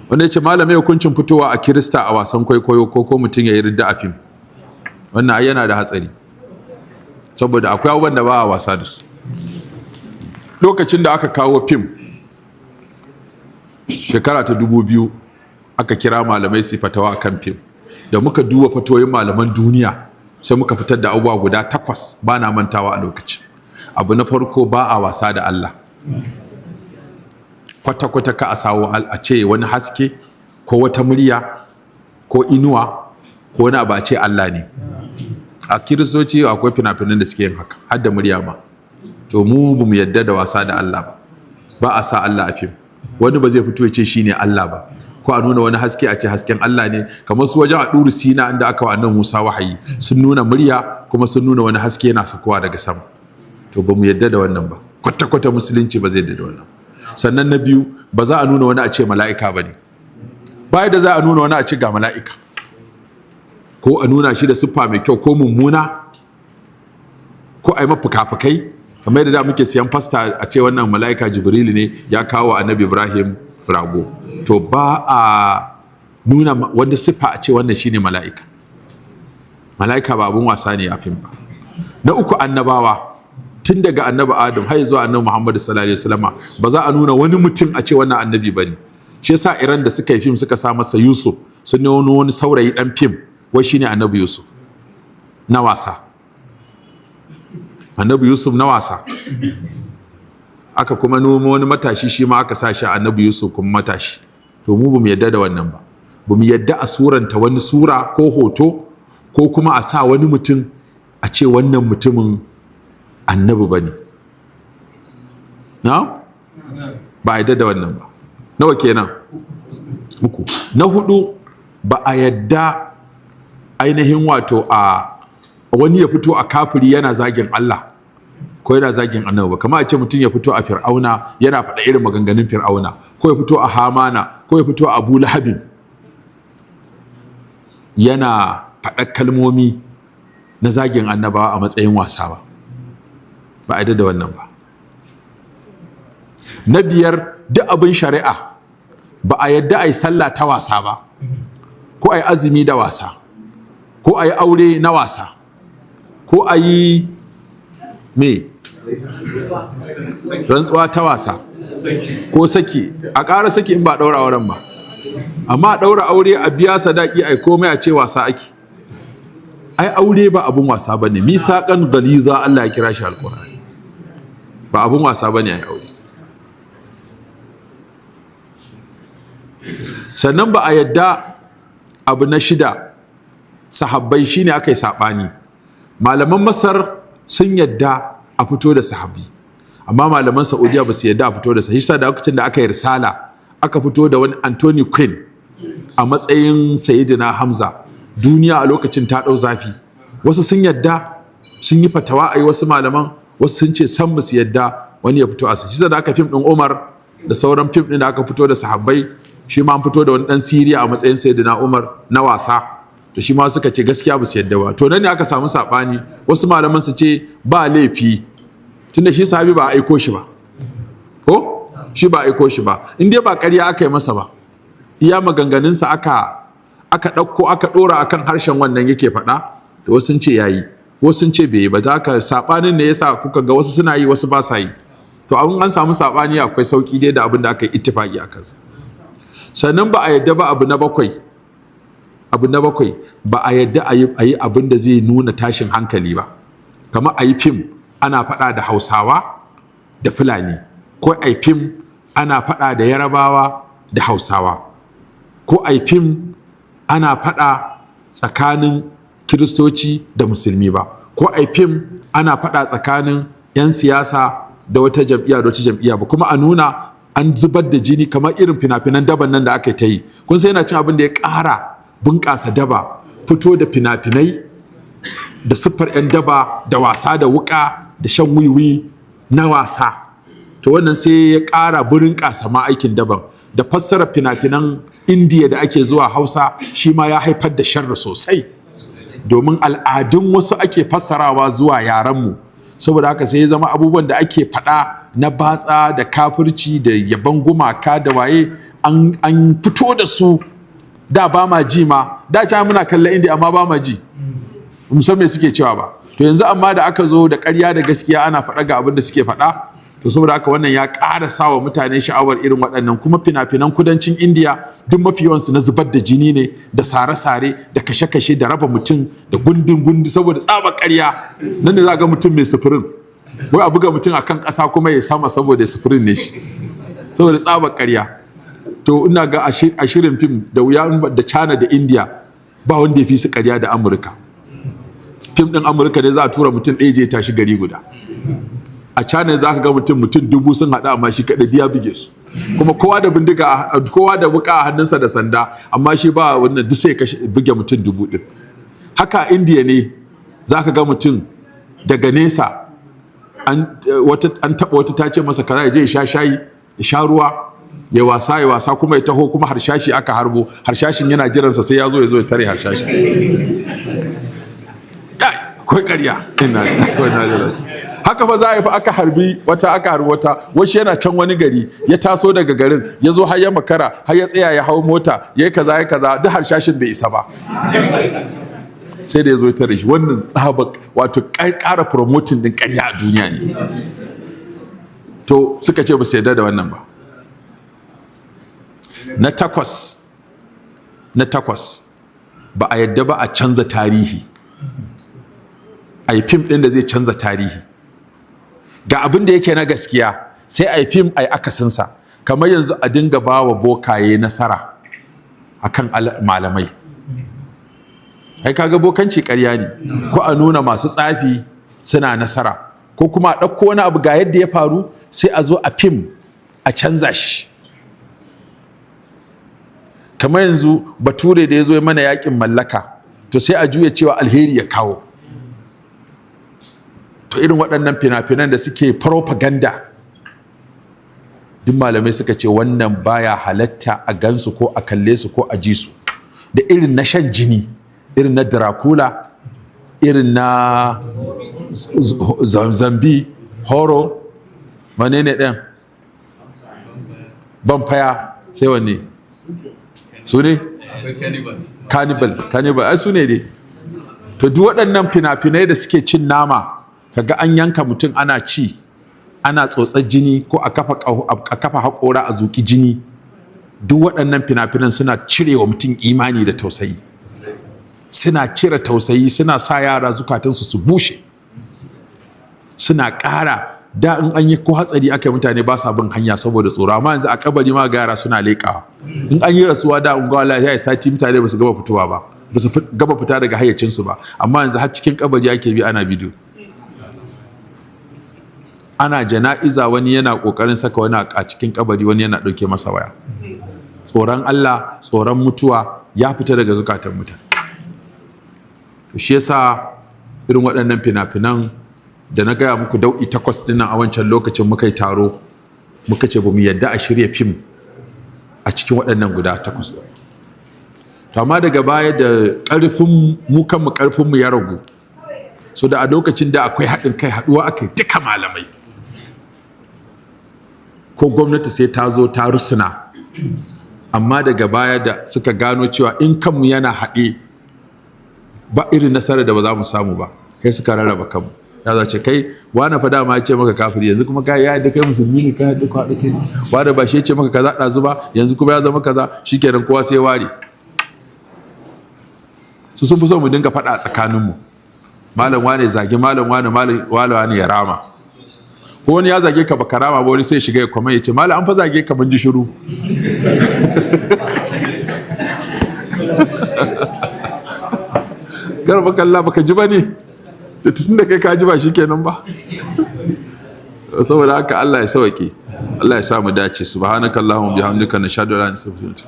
Wanda ya ce, "Malamai, hukuncin fitowa a Kirista a wasan kwaikwayo ko mutum ya yi ridda a fim?" Wannan ai yana da hatsari, saboda akwai abubuwan da ba a wasa da su. Lokacin da aka kawo fim shekara ta 2000, aka kira malamai su fatawa akan fim. Da muka duba fatoyin malaman duniya, sai muka fitar da abubuwa guda takwas, ba na mantawa a lokacin. Abu na farko, ba a wasa da Allah kwata-kwata. Ka a sawo a ce wani haske ko wata murya ko inuwa ko wani abu a ce Allah ne. A Kiristoci akwai fina-finan da suke yin haka, har da murya ma. To mu ba mu yadda da wasa da Allah ba. Ba a sa Allah a fim. Wani ba zai fito ya ce shine Allah ba, ko a nuna wani haske a ce hasken Allah ne, kamar su wajen a Ɗuru Sina inda aka wa Annabi Musa wahayi, sun nuna murya kuma sun nuna wani haske yana sakowa daga sama. To ba mu yadda da wannan ba kwata-kwata. Musulunci ba zai yadda da wannan. Sannan na biyu, ba za a nuna wani a ce mala'ika ba ne. Baya da za a nuna wani a ce ga mala'ika, ko a nuna shi da siffa mai kyau ko mummuna, ko a yi mafuka-fukai, kamar yadda da muke siyan fasta a ce wannan mala'ika Jibrilu ne ya kawo Annabi Ibrahim rago. To ba a nuna wanda siffa a ce wannan shine mala'ika. Mala'ika ba abun wasa ne a fim ba. Na uku, annabawa, tun daga Annabi Adam har zuwa Annabi Muhammadu sallallahu alaihi wasallama, ba za a nuna wani mutum a ce wannan annabi bane. Shi yasa Iran da suka yi fim suka sa masa Yusuf, sun nuna wani saurayi dan fim wai shine Annabi Yusuf na wasa. Annabi Yusuf na wasa. Aka kuma noma wani matashi, shi ma aka sa shi Annabi Yusuf kuma matashi. To mu bamu yadda da wannan ba. Bamu yadda a suranta wani sura ko hoto ko kuma a sa wani mutum a ce wannan mutumin annabi ba ne. Na ba a yadda da wannan ba. Nawa kenan? Uku. Na hudu, ba a yadda ainihin wato a wani ya fito a kafiri yana zagin Allah ko yana zagin Annabi ba, kamar a ce mutum ya fito a Fir'auna yana faɗa irin maganganun Fir'auna, ko ya fito a Hamana, ko ya fito a Abu Lahabin yana faɗa kalmomi na zagin annabawa a matsayin wasa ba. Ba a da wannan ba. Na biyar, duk abin shari'a ba a yadda a yi sallah ta wasa ba, ko a yi azumi da wasa, ko a yi aure na wasa, ko a yi me rantsuwa ta wasa, ko saki, a ƙara saki in ba ɗaura auren ba. Amma a ɗaura aure, a biya sadaki, a komai, a ce wasa ake. Ai aure ba abun wasa ba ne. Mithaqan ghaliza Allah ya kira shi Alƙur'ani. Ba abun wasa ba ne ai aure. Sannan ba a yadda, abu na shida, sahabbai, shine aka yi saɓani. Malaman Masar sun yadda a fito da sahabi, amma malaman Saudiya ba su yadda a fito da sahabi. Sa da lokacin da aka yi Risala, aka fito da wani Anthony Quinn a matsayin Sayyidina Hamza, duniya a lokacin ta ɗau zafi. Wasu sun yadda, sun yi fatawa a yi, wasu malaman. Wasu sun ce san ba su yadda wani ya fito a shi. Da aka fim ɗin Umar da sauran fim ɗin da aka fito da sahabbai, shi ma an fito da wani ɗan Siriya a matsayin Sayyidina Umar na wasa. To shi ma suka ce gaskiya ba su yadda ba. To nan ne aka samu saɓani. Wasu malaman su ce ba laifi, tunda shi sahabi ba a aiko shi ba, ko shi ba a aiko shi ba, in dai ba ƙarya aka yi masa ba, iya maganganunsa aka ɗauko aka ɗora akan harshen wannan yake faɗa. To wasu sun ce yayi, wasu sun ce bai yi ba. Ta haka saɓanin ne yasa kuka ga wasu suna yi, wasu ba sa yi. To abin an samu saɓani, akwai sauƙi dai da abin da aka yi ittifaki a kansa. Sannan ba a yadda ba, abu na bakwai, ba a yadda a yi abin da zai nuna tashin hankali ba, kamar a yi fim ana faɗa da Hausawa da Fulani, ko a yi fim ana faɗa da Yarabawa da Hausawa, ko a yi fim ana faɗa tsakanin Kiristoci da Musulmi ba, ko a yi fim ana faɗa tsakanin 'yan siyasa da wata jam'iyya da wata jam'iyya ba, kuma a nuna an zubar da jini kamar irin fina-finan daban nan da aka ta yi. Kun sai yana cin abin da ya ƙara bunƙasa daba, fito da fina-finai da siffar 'yan daba da wasa da wuƙa da shan wiwi na wasa. To wannan sai ya ƙara burin ƙasa ma aikin daban. Da fassarar fina-finan Indiya da ake zuwa Hausa, shi ma ya haifar da sharri sosai, domin al'adun wasu ake fassarawa zuwa yarenmu. Saboda haka sai ya zama abubuwan da ake faɗa na batsa da kafirci da yaban gumaka da waye An fito da su. Da ba ma ji ma, da can muna kallon Indiya amma ba ma ji, musan me suke cewa ba. To yanzu amma da aka zo da ƙarya da gaskiya ana faɗa ga abin da suke faɗa, to saboda haka wannan ya ƙara sa wa mutane sha'awar irin waɗannan. Kuma fina-finan kudancin Indiya duk mafi yawansu na zubar da jini ne, da sare-sare, da kashe-kashe, da raba mutum da gundun gundu, saboda tsabar ƙarya. Nan ne za ga mutum mai sufurin, wai a buga mutum akan ƙasa kuma ya sama saboda sufurin ne shi, saboda tsabar ƙarya. To ina ga a shirin fim da wuya da China da India ba wanda ya fi su ƙarya da Amurka. Fim ɗin Amurka ne za a tura mutum ɗaya je tashi gari guda. A China za ka ga mutum 1000 sun haɗu, amma shi kaɗai ya buge su, kuma kowa da bindiga, kowa da wuka a hannunsa da sanda, amma shi ba wannan, duk sai kashe, buge mutum 1000 ɗin. Haka India ne, za ka ga mutum daga nesa an taɓa wata ta ce masa kaza, ya je ya sha shayi, ya sha ruwa, ya wasa, ya wasa, kuma ya taho, kuma harshashi aka harbo, harshashin yana jiransa sai ya zo, ya zo ya tare harshashi. Kai, akwai ƙarya. Ina ina haka fa za a yi fa. Aka harbi wata, aka harbi wata, wasu yana can wani gari, ya taso daga garin ya zo, har ya makara, har ya tsaya, ya hau mota, ya yi kaza, ya kaza, duk harshashin bai isa ba, sai da ya zo ya tare shi. Wannan tsaba wato ƙara promoting din ƙarya a duniya ne. To suka ce ba su yarda da wannan ba. Na takwas, ba a yadda ba a canza tarihi, a yi fim ɗin da zai canza tarihi. Ga abin da yake na gaskiya, sai a yi fim a yi akasinsa. Kamar yanzu a dinga ba wa bokaye nasara akan malamai, ai kaga bokanci ƙarya ne. Ko a nuna masu tsafi suna nasara, ko kuma a ɗauko wani abu ga yadda ya faru, sai a zo a fim a canza shi. Kamar yanzu Bature da ya zo ya mana yakin mallaka, to sai a juya cewa alheri ya kawo. To irin waɗannan fina-finan da suke propaganda, duk malamai suka ce wannan baya halatta a gansu ko a kalle su ko a ji su. Da irin na shan jini, irin na Dracula, irin na zombie horror, wane ne ɗin, vampire, sai wanne su ne, cannibal, cannibal, ai su ne dai. To duk waɗannan fina-finai da suke cin nama, kaga an yanka mutum ana ci, ana tsotsar jini, ko a kafa haƙora a zuƙi jini, duk waɗannan fina-finan suna cirewa mutum imani da tausayi, suna cire tausayi, suna sa yara zukatansu su bushe, suna ƙara. Da in an yi ko hatsari aka yi, mutane ba sa bin hanya saboda tsoro, amma yanzu a kabari ma ga yara suna leƙawa. In an yi rasuwa da unguwa ya yi sati mutane ba su gama fitowa ba, ba su gama fita daga hayyacinsu ba, amma yanzu har cikin kabari ake bi ana bidiyo, ana jana'iza, wani yana kokarin saka wani a cikin kabari, wani yana ɗauke masa waya. Tsoron Allah, tsoron mutuwa ya fita daga zukatan mutane. To shi yasa irin waɗannan fina-finan da na gaya muku dau'i takwas ɗinnan, a wancan lokacin muka yi taro, muka ce ba mu yadda a shirya fim a cikin waɗannan guda takwas ɗin. To amma daga baya da ƙarfin mu kanmu, ƙarfin mu ya ragu. So da a lokacin da akwai haɗin kai, haɗuwa aka yi duka malamai, ko gwamnati sai ta zo ta rusuna. Amma daga baya da suka gano cewa in kanmu yana haɗe, ba irin nasarar da ba za mu samu ba, kai suka rarraba kanmu. Ya za ce kai wani fa dama ya ce maka kafiri, yanzu kuma kai ya yadda kai musulmi ne, kai haɗu haɗu kai wani ba shi ya ce maka kaza ɗazu ba, yanzu kuma ya zama kaza. Shikenan, kowa sai ware su. Sun fi so mu dinga faɗa a tsakaninmu, malam wane zagi malam wane, malam wane ya rama. Ko wani ya zage ka baka rama ba, wani sai shiga ya kwama ya ce, "Malam, an fa zage ka, mun ji shiru." Garba kalla baka ji ba ne? Tun da kai ka ji ba shikenan ba. Saboda haka Allah ya sauke, Allah ya sa mu dace. Subhanakallahumma bihamdika, nashhadu an la ilaha illa anta.